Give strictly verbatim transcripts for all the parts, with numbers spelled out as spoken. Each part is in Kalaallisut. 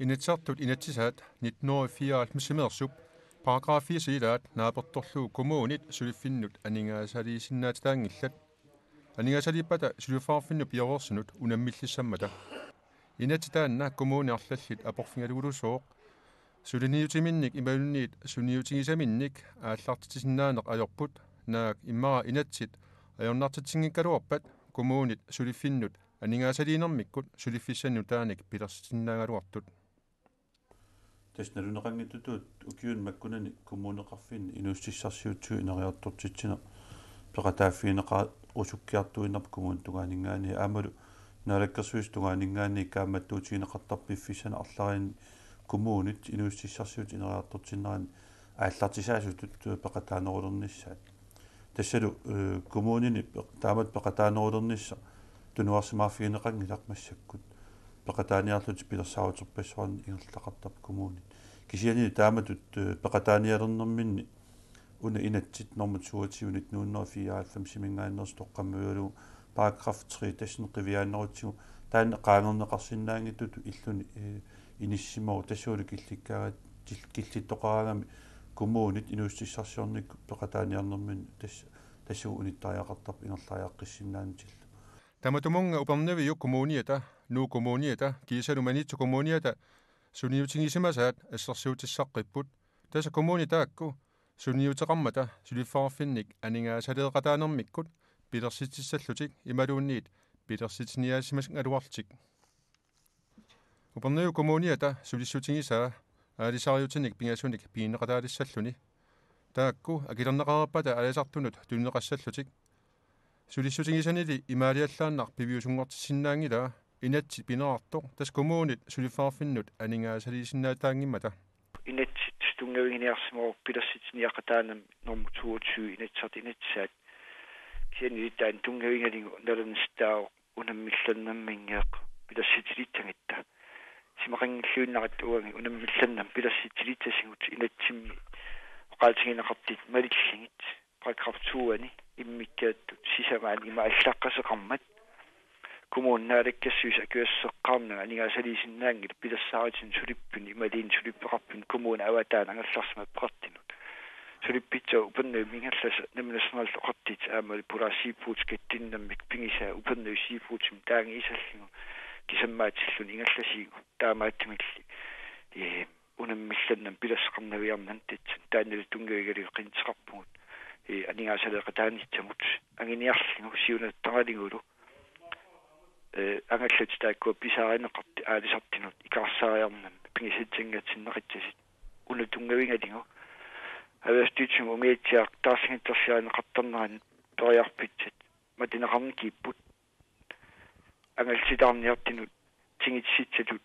Inatsisartut inatsisaat nitten hundrede fireoghalvfemsimeersup paragraf fire-ip ilaat naapertorlugu kommunit suliffinnut aningaasaliisinnaatitaanngillat. Aningaasaliippata suliffeqarfinnut pioreersunut unammillissammata. Inatsit taanna kommuni arlallit aporfigaluguluusooq. Suliniutiminnik imaluunniit suliniutigisaminnik aallartitsisinnaaneq ajorput, naak immaqa inatsit ajornartitsinngikkaluarpat kommunit suliffinnut aningaasaliinermikkut suliffissanik nutaanik pilersitinnaagaluartut. Tassa nalunaqanngitsutut ukiuni makkunani kommuneqarfinni inuussutissarsiutit ineriartortitsineq peqataaffigineqarusukkiartuinnarpoq kommunip tungaaninngaanniit aammalu Naalakkersuisut tungaaninngaanniit kaammattuutigineqartarpoq piffissani arlalinni kommunit inuussutissarsiutit ineriartortinnerani aallartisaasutut peqataanerulernissaat. Tassalu, eh, kommunini pe-, taamatut peqataanerulernissaq tunuarsimaarfigineqanngilaq massakkut. Peqataaniarlutik pilersaaruterpassuarnik ingerlaqartarput kommunit. Kisianni taamatut, eh, peqataanialernerminni una inatsit normu toogtyve nitten hundrede fireoghalvfemsiminngaanneersoq toqqammavigalugu paragraf tre tassani qiviaannarutsigu taanna qaangerneqarsinnaanngitsutut illuni, eh, inissimavoq tassalu killikkaangat til-, killittoqaraangami kommunit inuussutissarsiornikkut peqataaniarnerminni tassa tassalu unittariaqartarpoq ingerlariaqqissinnaanatillu. Tamatumunnga Upernaviup Kommuniata, Nuuk Kommuniata kiisalu Maniitsup Kommuniata suliniutigisimasaat assersuutissaqqipput. Tassa kommunit taakku suliniuteqarmata suliffeqarfinnik aningaasaleeqataanermikkut pilersitsissallutik imaluunniit pilersitsiniaasimagaluarlutik. Upernaviup Kommuniata sulissutigisaa aalisariutinik pingasunik pigineqataalissalluni. Taakku akilerneqareerpata aalisartunut tunineqassallutik. Sulissutigisanili imaaliallaannaq piviusunngortissinnaanngilaa inatsit pineqartoq tassa kommunit suliffeqarfinnut aningaasaliisinnaatitaanngimmata. Inatsit tunngaviginiarsimavoq pilersitsiniaqataanermi normu toogtyve Inatsisartut inatsisaat. Kisianni taanna tunngavigaligu nalornissaavoq unammillernerminngeeq pilersitsilissagatta. Isumaqanngilluinnaratta uani unammillernermi pilersitsilissasigut inatsimmi oqaatigineqartut malillugit paragraf to-ani immikkaatut sisamaanni ima allaqqasoqarmat: Kommune Naalakkersuisut akuerseqqaarnanga aningaasaliisinnaanngilaq pilersaarutinut sulippani imaluunniit suliffeqarfinnut kommunip avataani angerlarsimaffiit peqartunut. Suliffissaq Upernavimmi ingerlasoq Namminersornerullutik Oqartutit aammalu Polar Seafood kattinnermik pigisaa Upernavik Seafoodimik taangiissallugu kisammaatilluni ingerlasuugut. Taamaattumilli, eh, unammillernermi pilersaaruteqarnaviarnani tassani taannalu tunngavigalugu qinnuteqarpugut, eh, aningaasaleeqataanissamut anguniarlugu siunertaralugu, eh, angallatut taakkua pisaarineqartut aalisartunut ikaarsaariarnermi pigisatsinngortinneqassasut. Una tunngavigalugu Erhvervsstyrelsimi umiatsiaq taarsersorsiarineqartarnerani periarfissat matuneqarnikipput. Angalasittaarniartunut tigusissatut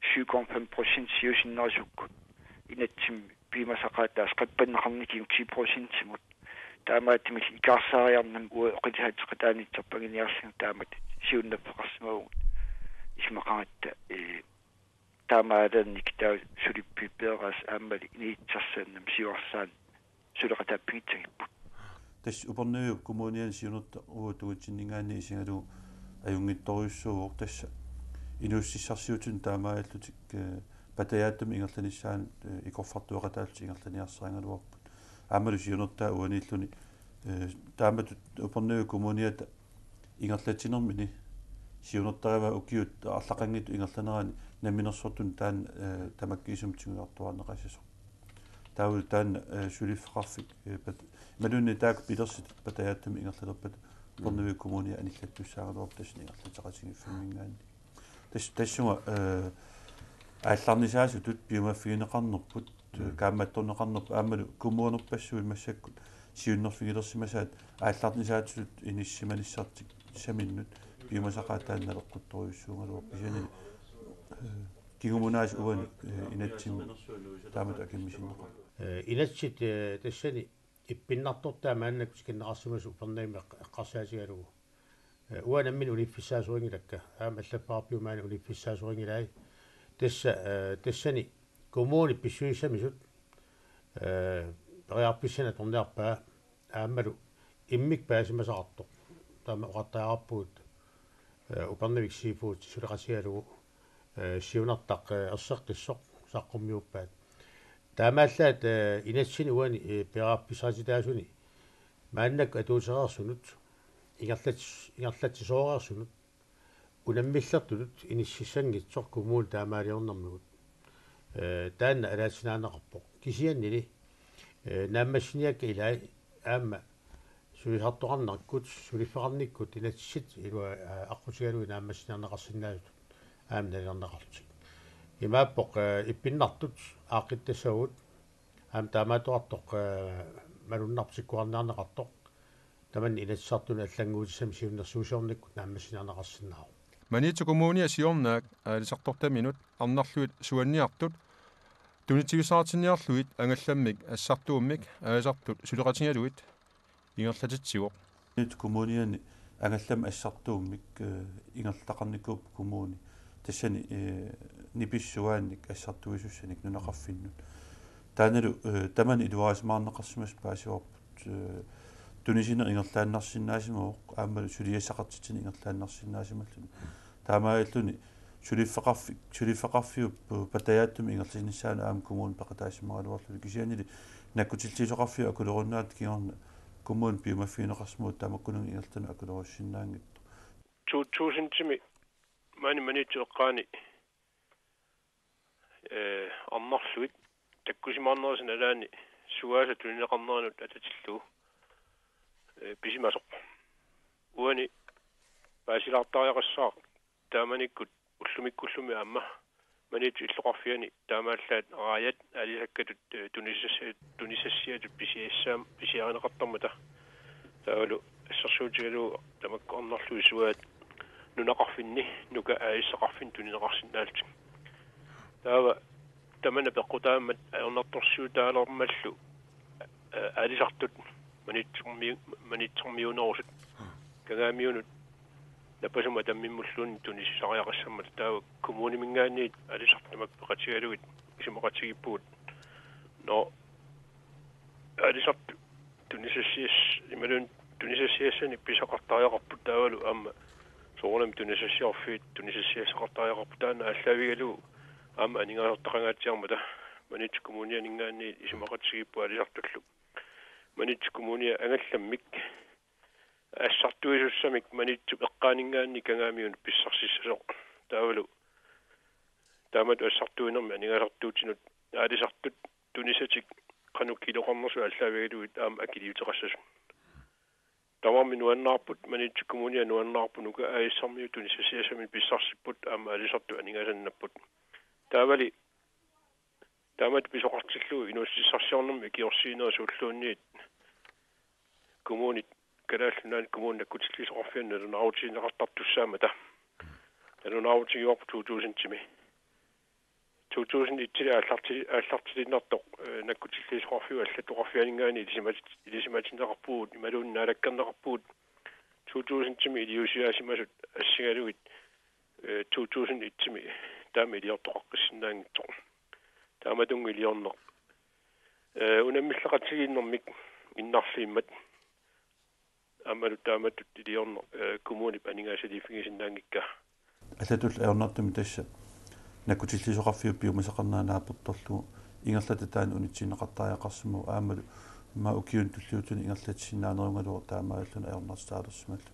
syv komma fem procent siusinnerusukkut inatsimmi piumasaqaataasut qappanneqarnikkut ti procentimut. Taamaattumilli ikaarsaariarnermi uagut oqilisaateqataanissarput anguniarlugu taamatut siunnerfeqarsimavugut. Isumaqaratta, eh, taamaalilluni taava suliffiup peeraasoq aammalu inuutissarsiornermi siuarsaani suleqataaffigissagipput. Tassa Upernaviup Kommuniani siunertaq uagut tungutsinninngaanniit isigalugu ajunngitsorujussuuvoq, tassa inuussutissarsiutinut taamaalillutik, eh, patajaatsumik ingerlanissaannut, eh, ikorfartueqataallutik ingerlaniarsarigaluarput. Aammalu siunertaa uaniilluni, eh, taamatut Upernaviup Kommuniata ingerlatsinermini siunertaraat ukiut arlaqanngitsut ingerlaneranni namminersortunut taanna, eh, tamakkiisumik tigujartuaarneqassasoq. Taavalu taanna, eh, suliffeqarfik, eh, pat-, imaluunniit taakku pilersittat patajaatsumik ingerlalerpata Upernaviup Kommuniat anillattussaagaluarpoq tassani ingerlatseqatigiiffimminngaanniit. Tas-, tassunga, eh, aallarnisaasutut piumaffigineqarnerput, eh, kaammattorneqarnerput aammalu kommunerpassuit massakkut siunnerfigilersimasaat aallarnisaasutut inissisimanissartik saminnut piumasaqaataat naleqquttorujussuugaluarput, kisianni, eh, kingumut aasiit uani, eh, inatsimmi taamatut akimmisinneqarpoq. Eh, inatsit, eh, tassani ippinnartortaa maannakkut tikinneqarsimasoq Upernavimmi eq-, eqqarsaatigalugu. Eh, uanga nammineq uniffissaasorinngilara. Aamma allaffeqarfiup maani uniffissaasorinngilara. Tassa, eh, tassani kommunip pissusissamisut, eh, periarfissanik atorniarpaa aammalu immikkut paasimasaqartoq. Taama oqartariaqarpugut, eh, Upernavik Seafood suleqatigalugu, eh, siunertaq, eh, erseqqissoq saqqummiuppaat. Taamaallaat, eh, inatsisini uani, eh, periarfissaqartitaasuni maannakkut atuutereersunut, ingerlat-, ingerlatsisooreersunut, unammillertutut inississanngitsoq kommuni taamaaliornermigut. Eh, taanna alaatsinaanneqarpoq. Kisiannili, eh, naammassiniakkat ilaat aamma sulisartoqarnikkut, suliffeqarnikkut inatsisit ilua, eh, aqqutigalugit naammassiniarneqarsinnaasutut aamma nalilerneqarlutik. Imaappoq, eh, ippinnartut aaqqittassavagut aamma taamaattoqartoq, eh, malunnarpoq tikkuarniarneqartoq. Tamanna Inatsisartuni allannguutissami siunnersuusiornikkut naammassiniarneqarsinnaavoq. Maniitsup Kommunia siornaak aalisartortaminut arnarluit suanniartut tunitsivissaartinniarlugit angallammik assartuummik aalisartut suleqatigalugit ingerlatitsivoq. Maniitsup Kommuniani angallammik assartuummik, eh, ingerlataqarnikuuvoq kommuni. Tassani, eh, nipissuaannik assartuisussanik nunaqarfinnut. Taannalu, eh, tamanna iluarisimaarneqarsimasut paasivarput, eh, tunisineq ingerlaannarsinnaasimavoq, aammalu suliassaqartitsineq ingerlaannarsinnaasimalluni. Taamaalilluni suliffeqarfi-, suliffeqarfiup, eh, patajaatsumik ingerlasinissaanut aamma kommuni peqataasimagaluarluni, kisiannili nakkutilliisoqarfiup akulerunnaata kingorna kommuni piumaffigineqarsimavoq tamakkununnga ingerlanut akulerussinnaanngitsoq. To tusindimi maani Maniitsup eqqaani, eh, arnarluit takkusimaarnerisa nalaani suaasa tunineqarneranut atatillugu, eh, pisimasoq. Uani paasilaartariaqassaaq taamanikkut ullumikkullumi aamma Maniitsup illoqarfiani taamaallaat raajat aalisakkatut, eh, tunisassi-, tunisassiatut pisiassaam-, pisiarineqartarmata. Taavalu assersuutigalugu tamakku arnarluit suaat nunaqarfinni, Nuka aalisaqarfinni tunineqarsinnaallutik. Taava tamanna peqqutaammat ajornartorsiutaalermallu, eh, aalisartut Maniitsormiu-, Maniitsormiuunerusut Kangaamiunut napasumut atammimmulluunniit tunisisariaqassammata, taava kommuniminngaanniit aalisartut tamakku peqatigalugit isumaqatigiippugut. Nå, aalisartut tunisassias-, imaluunniit tunisassiassanik pisaqartariaqarput taavalu aamma soorunami tunisassiorfiit tunisassiassaqartariaqarput, taanna aallaavigalugu aamma aningaasartaqangaatsiarmata Maniitsup Kommunianinngaanniit isumaqatigiipput aalisartullu. Maniitsup Kommunia angallammik assartuisussamik Maniitsup eqqaaninngaanniit Kangaamiunut pissarsissasoq. Taavalu taamatut assartuinermi aningaasartuutinut aalisartut tunisatik qanoq kiloqarnersut aallaavigalugit aamma akiliuteqassasut. Tamarmik nuannaarput, Maniitsup Kommunia nuannaarput, Nuka aalisarmiut tunisassiassamik pissarsipput aamma aalisartut aningaasannapput. Taavali taamatut pisoqartillugu inuussutissarsiornermut ikiorsiinerit suulluunniit kommunit, Kalaallit Nunaanni Kommunit nakkutilliisoqarfianut nalunaarutigineqartartussaammata. Nalunaarutigivarput to tusindimi. To tusind et-imi aallarti-, aallartiliinnartoq, eh, nakkutilliisoqarfiup allattoqarfianinngaanniit ilisimat-, ilisimatinneqarpugut imaluunniit naalakkerneqarpugut to tusindimi iliuusiaasimasut assigalugit, eh, to tusind et-imi taama iliortoqaqqissinnaanngitsoq. Taamatunnga iliorneq, eh, unammilleqatigiinnermik innarliimmat aammalu taamatut iliorneq, eh, kommunip aningaasaliiffigisinnaanngikkaa. Allatullu ajornartumik tassa nakkutilliisoqarfiup piumasaqarnera naapertorlugu ingerlattaaq taanna unitsiineqartariaqarsimavoq aammalu immaqa ukiuni tulliuttuni ingerlatsisinnaanerugaluarpoq taamaalilluni ajornartitaalersimallugu.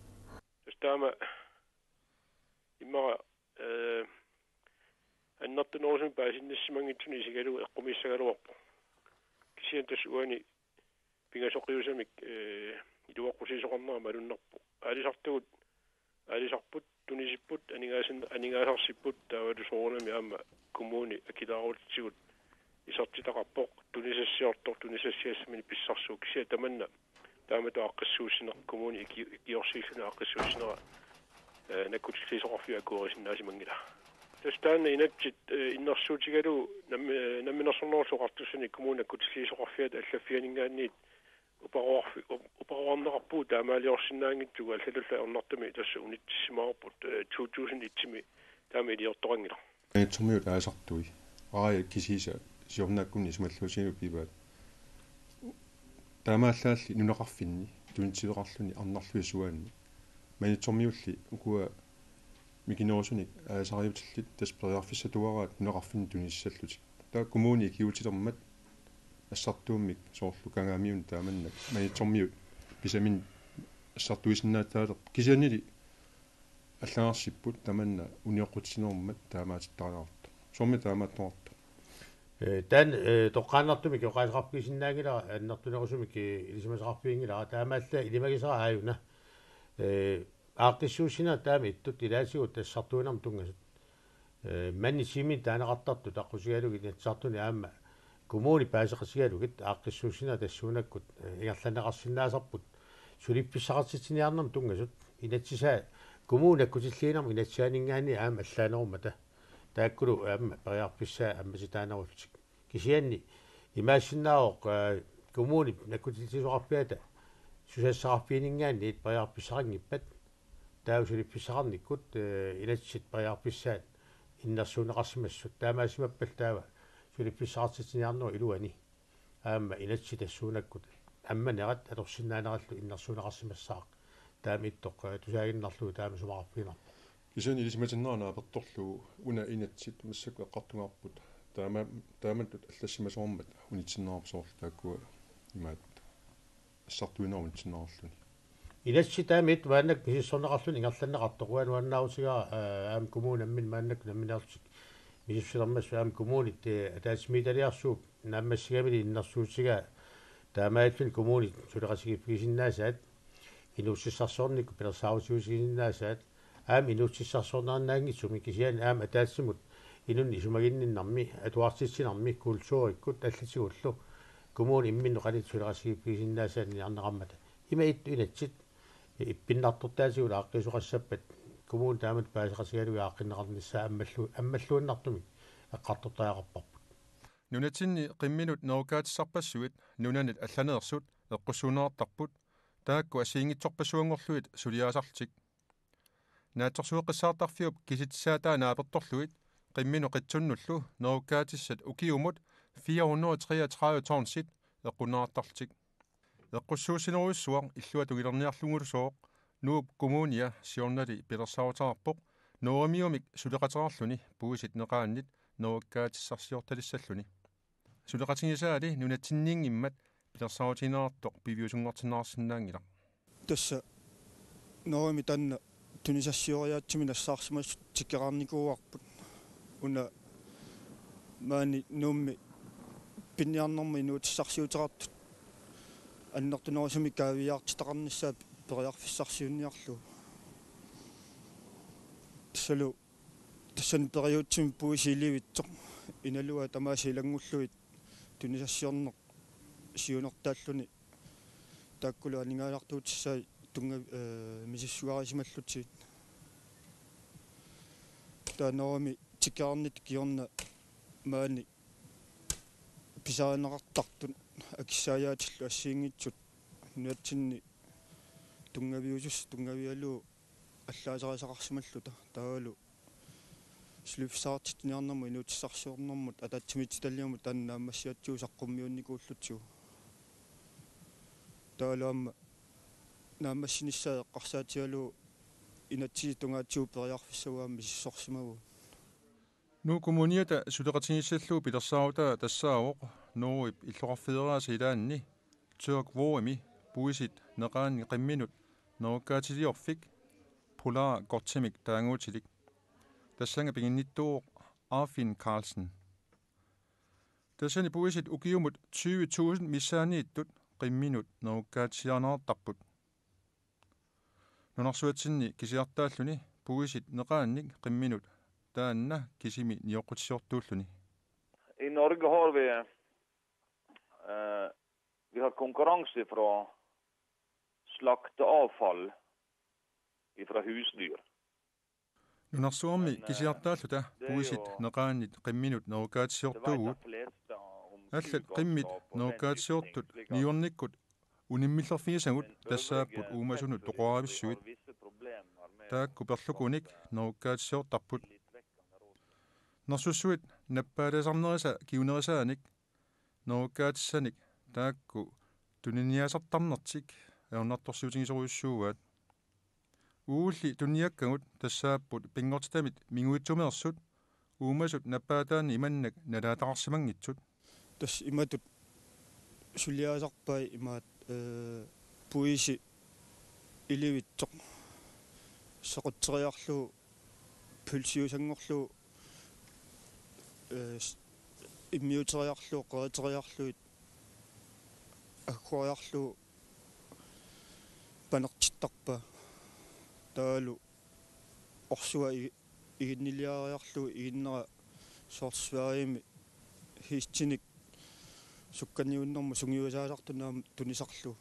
Tassa taama immaqa, eh, annertunerusumik paasinnissimanngitsunik isigalugu eqqumiissagaluarpoq. Kisianni tassa uani pingasoqiusamik, eh, iluaqqusiisoqarnera malunnarpoq. Aalisartugut, aalisarput, tunisipput, aningaasan-, aningaasarsipput, taavalu soorunami aamma kommuni akilaarutitsigut isertitaqarpoq, tunisassiortoq, tunisassiassaminut pissarsivoq, kisianni tamanna taamatut aaqqissuussineq, kommuni iki-, ikiorsiilluni aaqqissuussinera, eh, nakkutilliisoqarfiup akuerisinnaasimanngilaa. Tassa taanna inatsit, eh, innersuutigalugu nammi-, Namminersornerullutik Oqartussanit Kommunit Nakkutilliisoqarfiata allaffianinngaanniit uparuarfi-, up-, uparuarneqarpugut taamaaliorsinnaanngitsugut, allatullu ajornartumik tassa unitsissimavarput, eh, to tusind et-imi taama iliortoqanngilaq. Maniitsormiut aalisartui. Raajat kisiisa siornaakkunni isumalluutigalugit pivaat. Taamaallaalli nunaqarfinni tunitsiveqarluni arnarluit suaanni. Maniitsormiulli ukua Mikinerusunik aasariutillit tassa periarfissatuaraat nunaqarfinni tunissallutik. Taava kommuni ikiuutilermat assartuummik soorlu Kangaamiuni taamannak Maniitsormiut pisaminnik assartuisinnaatitaalerput. Kisiannili allagarsipput tamanna unioqqutitsinerummat taamaatittariaqartoq. Soormi taamaattoqartoq. Ee, taanna, ee, toqqaannartumik oqaaseqarfigisinnaanngilara, annertunerusumik, ee, ilisimasaqarfiginngilara, taamaallaat ilimagisara aajuna. Ee, aaqqissuussinerit taama ittut ilaatigut assartuinermut tunngasut. Ee, manna tiimini taaneqartartut aqqusigalugit Inatsisartuni aamma kommuni paaseqatigalugit aaqqissuussinerit tassuunakkut, ee, ingerlanneqarsinnaasarput suliffissaqartitsiniarnermut tunngasut. Inatsisaa kommuni nakkutilliinermut inatsisaaninngaanniit aamma allaanerummata. Taakkulu aamma periarfissaat ammasitaanerullutik. Kisianni imaassinnaavoq, ee, kommunip nakkutilisoqarfiata susassaqarfigininngaanniit periarfissaqanngippat. Taava suliffissaqarnikkut, ee, inatsit periarfissaat innersuunneqarsimassasut. Taamaasimappallu taava suliffissaqartitsiniarnerup iluani aamma inatsit tassuunakkut ammanerat atorsinnaanerallu innersuunneqarsimassaaq. Taama ittoq, ee, tusaaginnarlugu taama isumaqarfiginarpoq. Kisianni ilisimatinneranut apertorlugu una inatsit massakkut eqqartugaarput. Taama-, taamatut allassimasoormat unitsinneqarpoq soorlu taakkua imaattoq assartuinerup unitsinneqarluni. Inatsit taama ittoq maannakkut misissorneqarluni ingerlanneqartoq, uanga nuannaarutigaara, ee, aamma kommunit namminneq maannakkut nammineerlutik misissusilermassuk aamma kommunit, ee, ataatsimiititaliarsuup naammassigamili innersuussutigaa taamaalilluni kommunit suleqatigiiffigisinnaasaat, inuussutissarsiornikkut pilersaarutigiiffigisinnaasaat, aamma inuussutissarsiorniarnanngitsumik kisianni aamma ataatsimut inunnik isumaginninnermi, atuartitsinermi, kulturikkut allatigullu kommunit imminnut qanoq suleqatigiiffigisinnaasaanniarneqarmata. Ima ittoq inatsit ippinnartortaatigut aaqqiisoqassappat kommuni taamatut paaseqatigalugit aaqqinneqarnissaa ammallu-, ammalluinnartumik eqqartortariaqarparput. Nunatsinni qimminut nerukkaatissarpassuit nunanit allaneersut eqqussuunneqartarput, taakku assigiinngitsorpassuanngorlugit suliaasarlutik. Naatsorsueqqissaartarfiup kisitsisaata naapertorlugit qimminut qitsunnullu nerukkaatissat ukiumut fire hundrede og treogtredive tonsit eqqunneqartarlutik. Eqqussuussinerujussuaq illuatungilerniarlugulusooq Nuup Kommunia siornali pilersaaruteqarpoq Noorimiumik suleqateqarluni puisit neqaannit nerukkaatissarsiortalissalluni. Suleqatigisaali nunatsinniinngimmat pilersaarutigineqartoq piviusunngortinneqarsinnaanngilaq. Tassa Noorimi taanna tunisassioriaatsimik nassaarsimasut tikeraarnikuuarput. Una maani Nuummi pinniarnermut inuutissarsiuteqartut annertunerusumik kaaviiaartitaqarnissaa periarfissarsiunniarlugu. Tassalu tassani periutsimik puisit iliuutsoq, inaluat tamaasa ilanngullugit tunisassiorneq siunertaalluni taakkulu aningaasartuutissai tunnga-, ee, misissugarisimallutigit. Taava Noorimi tikeraarnittut kingorna maani pisarineqartartut akissaajaatillugit assigiinngitsut nunatsinni tunngaviusussat tunngavigalugu allaaserisaqarsimalluta. Taavalu suliffissaqartitsiniarnermut inuutissarsiornermut ataatsimiititaliamut taanna naammassigatsigu saqqummiunnikuullutsigu. Taavalu aamma naammassinissaa eqqarsaatigalugu inatsisit tungaatsigut periarfissagut aamma misissorsimavugut. Nuup Kommuniata suleqatigiissallugu pilersaarutaa tassaavoq Noorip illoqarfeeraasa ilaanni Tyrk Woremi puisit neqaannit qimminut nerukkaatiliorfik Polar Gothimik taaguutilik. Tassannga piginnittuuvoq Arfinn Karlsen. Tassani puisit ukiumut tyve tusind missaanniittut qimminut nerukkaatsiaarneqartarput. Nunarsuatsinni kisiartaalluni puisit neqaannik qimminut taanna kisimi nioqqutissiortuulluni. I Norge har vi, eh, vi har konkurrens ifrån slakteavfall ifrån husdyr. Nunarsuarmi kisiartaalluta puisit neqaannit qimminut nerukkaatissiortuuvugut. Allat qimmit nerukkaatissiortut niuernikkut unimmillerfigisagut tassaapput uumasunut toqoravissuit. Taakku perlukunik nerukkaatissiortarput. Nersussuit nappaalaasarnerisa kingunerisaanik nerukkaatissanik taakku tuniniaasartarnertik ajornartorsiutigisorujussuuaat. Uulli tunniakkagut tassaapput pinngortitamit minguitsumeersut, uumasut nappaataanni imannak nalaataqarsimanngitsut. Tassa imatut suliarisarpai imaat, eh, puisi ilivitsoq, sequtseriarlugu, pølsiusanngorlugu, eh, s-, immiuteriarlugu, qeriteriarlugit, aggoriarlugu, panertittarpaa. Taavalu orsua i-, iginniliariarlugu iginnera soorlu Sverigemi hiistinik sukkaniunnermut sungiusaasartunut aamma tunisarlugu.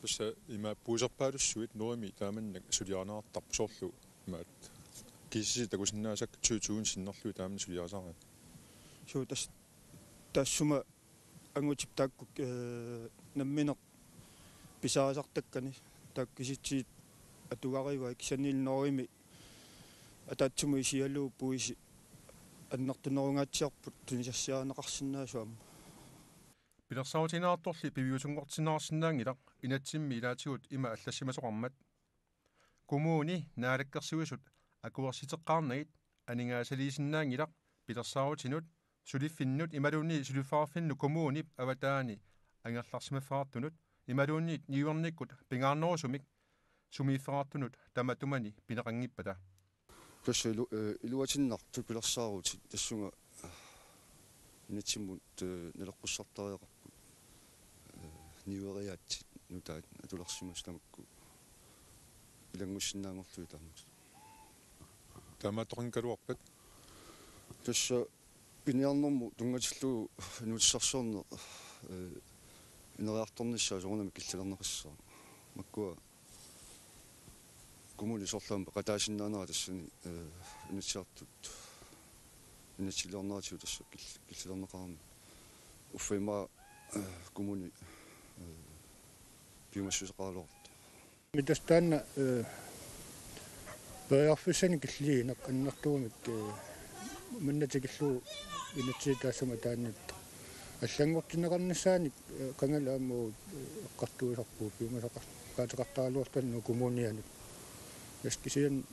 Tassa ima puiserpaalussuit Norgemi taamannak suliarineqartarput soorlu imaat G C C takusinnaasakka tyve tusind sinnerlugit taamannak suliarisaraat. Suu tassa taassuma angutip taakku, eh, nammineq pisaarisartakkani taakku kisitsit atugarivai kisiannili Norgemi ataatsimut isigalugu puisi annertunerungaatsiarput tunisassiarineqarsinnaasut aamma. Pilersaarutigineqartorli piviusunngortinneqarsinnaanngilaq inatsimmi ilaatigut ima allassimasoqarmat. Kommuni naalakkersuisut akuersiteqqaarnagit aningaasaliisinnaanngilaq pilersaarutinut, suliffinnut imaluunniit suliffeqarfinnut kommunip avataani angerlarsimaffeqartunut imaluunniit niuernikkut pingaarnerusumik sumiiffeqartunut tamatumani pineqanngippata. Tassa ilu-, eh, iluatinnartut pilersaarutit tassunga, eh, inatsimmut, eh, naleqqussartariaqarput, eh, niueriaatsit nutaat atulersimasut tamakku ilanngussinnaanngorlugit taamatut. Taamaattoqanngikkaluarpat? Tassa piniarnermut tunngatillugu inuutissarsiorneq, eh, ineriartornissaa soorunami killilerneqassaaq. Makkua kommuni soorlu aamma peqataasinnaanera tassani, eh, Inatsisartut, inatsisiliorneratigut tassa kill-, killilerneqarami. Uffa immaqa, eh, kommuni, eh, piumassuseqaraluartoq. Tassa taanna, eh, periarfissanik killiineq annertuumik, eh, manna tikillugu inatsisit taassuma taanna allanngortinneqarnissaanik, eh, qangali aamma, eh, eqqartuisarpugut piumasaqar-, oqaaseqartaraluartoq Nuuk Kommunianut. Tassa kisianni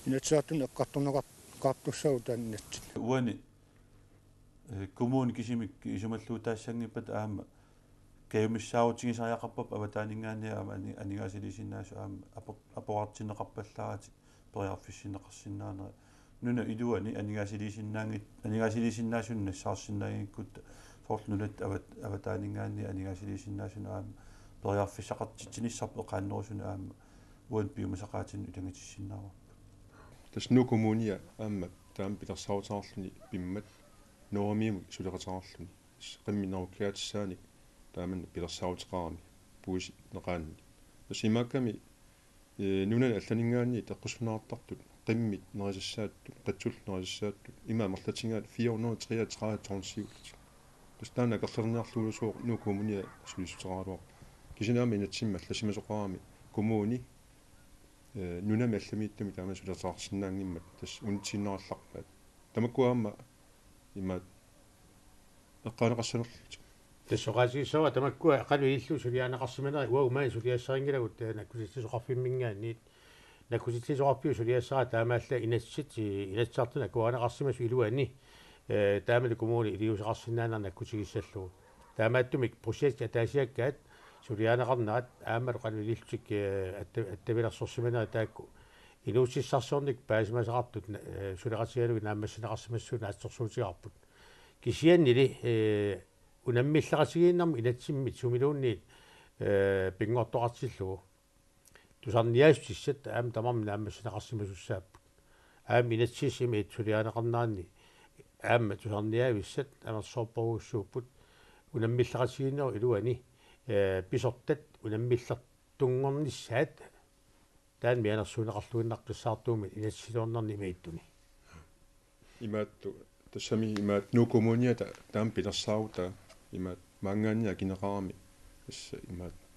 Inatsisartuni eqqartorneqar-, -qartussaavoq taanna inatsit. Uani, eh, kommuni kisimik isumalluutaassanngippat aamma kajumissaarutigisariaqarparput avataaninngaanniit aamma ani-, aningaasaliisinnaasut aamma apo-, aporaartinneqarpallaaratik periarfissinneqarsinnaanera. Nunap iluani aningaasaliisinnaanngit-, aningaasaliisinnaasunut nassaarsinnaagikkutta soorlu nunatta avat-, avataaninngaanniit aningaasaliisinnaasunut aamma periarfissaqartitsinissarput eqaannerusunut aamma uani piumasaqaatinnut ilanngutissinnaavoq. Tassa Nuuk Kommunia aamma taama pilersaaruteqarluni pimmat Norgemiumut suleqateqarluni. Tassa qimmit nerukkatissaanik taamannak pilersaaruteqarami puisineqaanni. Tassa imaakkami, eh, nunani allaninngaanniit teqqissunaartartut qimmit nerisassaattut, qatsullu nerisassaattut, ima amerlatigaat fire hundrede treogtredive tons siullutik. Tassa taanna akerlilerniarlugu Nuuk Kommunia sulissuteqaraluarpoq. Kisianni aamma inatsimmi allassimasoqarami kommuni, eh, nunami allamiittumi taama suleqateqarsinnaanngimmat tassa unitsinneqarallarpaat. Tamakku aamma imaat eqqaaneqassanerlutik. Tassa oqaatigissavara tamakkua qanoq ilillutik suliarineqarsimanerat uagut maani suliassarinngilagut, eh, nakkutitsisoqarfimminngaanniit. Nakkutitsisoqarfiup suliassara taamaallaat inatsit, eh, Inatsisartuni akuerineqarsimasut iluanni, eh, taamani kommuni iliuuseqarsinnaaneq nakkutigissallugu. Taamaattumik projektit ataasiakkaat suliarineqarnerat aammalu qanoq ilillutik, eh, atta-, attavilersorsimanerat taakku inuussutissarsiornikkut paasimasaqartut, eh, suleqatigalugit naammassineqarsimassuit naatsorsuutigaarput. Kisiannili, eh, unammilleqatigiinnermut inatsimmit sumiluunniit, eh, pinngortoqartillugu. Tusarniaassutissat aamma tamarmik naammassineqarsimasussaapput. Aamma inatsisissami suliarineqarneranni aamma tusarniaavissat amerlasoorujussuupput unammilleqatigiinnerup iluani, eh, pisortat unammillertunngornissaat taanna mianersuunneqarluinnaqqissaartuummat inatsisiliornerni imaattunik. Imaattoq, tassami imaattoq Nuuk Kommuniata taama pilersaarutaa imaattoq maanngaanniit akineqarami tassa imaattoq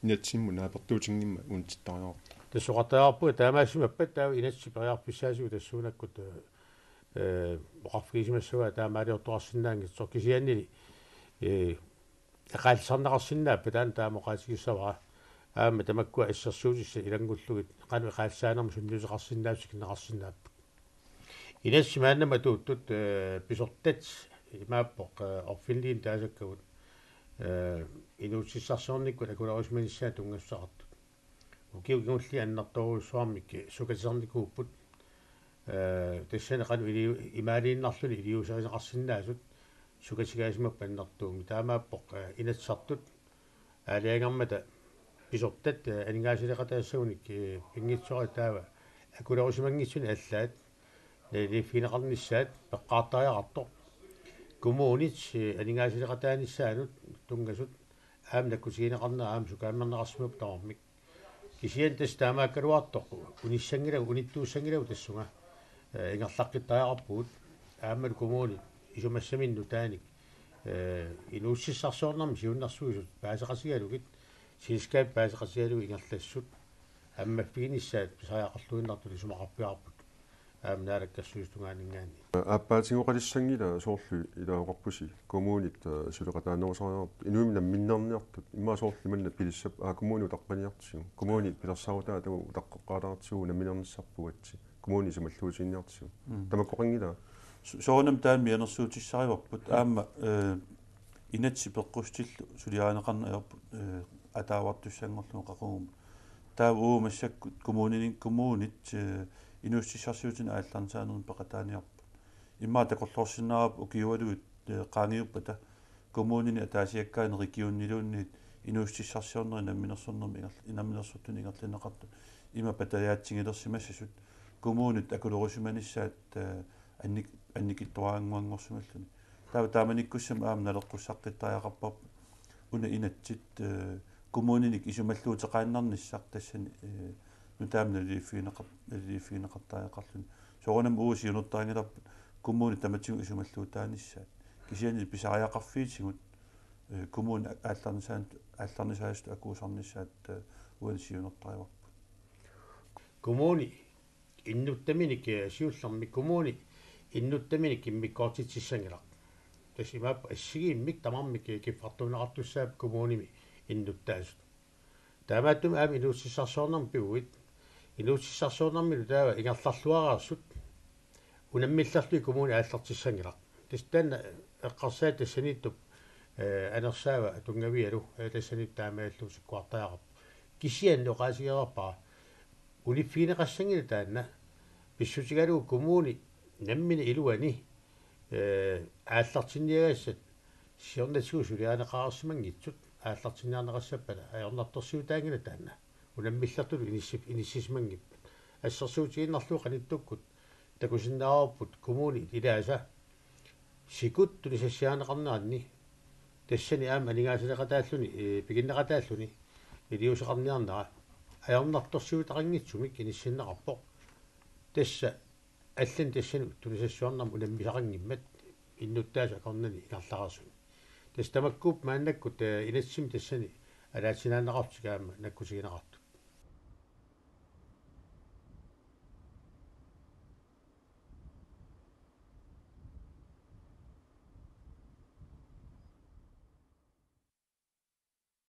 inatsimmut naapertuutinngimmat unitsittariaqartoq. Tassa oqartariaqarpunga taamaassimappat taava inatsit periarfissaasugut tassuunakkut, eh, oqarfigisimassavaat taamaaliortoqarsinnaanngitsoq kisiannili, eh, eqaallisarneqarsinnaappat taanna taama oqaatigissavara. aamma tamakkua assersuutissat ilanngullugit qanoq eqaallaanermut sunniuteqarsinnaasut sikinneqarsinnaapput. Inatsit maannamut atuuttut, eh, pisortat imaappoq, eh, orfinliinut taasakkagut, eh, inuussutissarsiornikkut akulerisimanissaat tunngassuteqartut. Ukiut kingulliit annertoorujussuarmik sukatisarnikuupput. Eh, tassani qanoq iliu-, imaaliinnarluni iliuuserineqarsinnaasut sukatigaasimappat annertuumik. Taamaappoq, eh, Inatsisartut aalajangermata pisortat, eh, aningaasaleqataassagunik, eh, pinngitsoorani taava akulerisimanngitsuni allaat naliliiffigineqarnissaat peqqaartariaqartoq. Kommunit, eh, aningaasaleqataanissaanut tunngasut aamma nakkutigineqarnerat aamma sukaammerneqarsimapput tamarmik. Kisianni tassa taamaakkaluartoq unissanngilagut, unittuussanngilagut tassunga, eh, ingerlaqqittariaqarpugut aammalu kommunit isumassaminnut nutaanik, eh, inuussutissarsiornermi siunnersuisut paaseqatigalugit, selskabit paaseqatigalugit ingerlassut ammaffiginissaat pisariaqarluinnartut isumaqarpiarput aamma Naalakkersuisut tungaanninngaanniit. Aappaatigoqalissanngilaq soorlu ilaa oqarpusi kommunit, eh, suleqataanerusariaqartut inuimmi namminneerniartut immaqa soorlu manna pilissap aa kommuni utaqqiniartigu. Kommuni pilersaarutaa taanna utaqqeqqaalaartigu namminernissarput uatsi. Kommuni isumalluutiginiartigu. Mm. Tamakkoqanngilaa. Su-, soorunami taanna mianersuutissarivarput. Mm. Aamma, eh, inatsit peqqussutillu suliarineqarneq ajorput, eh, ataavartussanngorlugu qaqugumut. Taava uagut massakkut kommunini-, kommunit, eh, inuussutissarsiutinik aallarnisaanermut peqataaniarput. Immaqa takorloorsinnaavarput ukiualuit, eh, qaangiuppata kommunini ataasiakkaani regioniluunniit inuussutissarsiornerit namminersornermi ingerl-, namminersortunik ingerlanneqartut ima patajaatsigilersimassasut kommunit akulerisimanissaat, eh, annik-, annikitsuaraannguanngorsimalluni. Taava taamanikkussamut aamma naleqqussaqqittariaqarparput una inatsit, eh, kommuninik isumalluuteqaannarnissaq tassani, eh, nutaamik naliliiffigineqar-, naliliiffigineqartariaqarluni. Soorunami uagut siunertarinngilarput kommunit tamatigut isumalluutaanissaat. Kisianni pisariaqarfiitigut, eh, kommunit aallarnisaanut, aallarnisaasutut akuusarnissaat, eh, uani siunertarivarput. Kommuni innuttaminik, eh, siullermik kommuni innuttaminik immikkoortitsissanngilaq. Tassa imaappoq assigiimmik tamarmik, eh, kiffartuunneqartussaapput kommunimi innuttaasut. Taamaattumik aamma inuussutissarsiornermut pivuit. Inuussutissarsiornermilu taava ingerlalluareersut unammillerlugit kommuni aallartissanngilaq. Tassa taanna eqqarsaat tassaniittup, eh, anersaava tunngavigalu, eh, tassaniittoq taamaalillugu tikkuartariaqarpoq. Kisianni oqaatigereerpara uniffigineqassanngilaq taanna pissutigalugu kommuni nammineq iluani, eh, aallartinniagassat siornatigut suliarineqareersimanngitsut aallartinniarneqassappata ajornartorsiutaanngilaq taanna. Unammillertutut inissip-, inissisimanngippat. Assersuutigiinnarlugu qanittukkut takusinnaavarput kommunit ilaasa sikut tunisassiarineqarneranni tassani aamma aningaasaleqataalluni, eh, piginneqataalluni iliuuseqarniarnera ajornartorsiutaqanngitsumik inissinneqarpoq. Tassa allanik tassani tunisassiornermut unammisaqanngimmat innuttaasut akornanni ingerlareersuni. Tassa tamakkuupput maannakkut, eh, inatsimmi tassani alaatsinaanneqarlutik aamma nakkutigineqartut.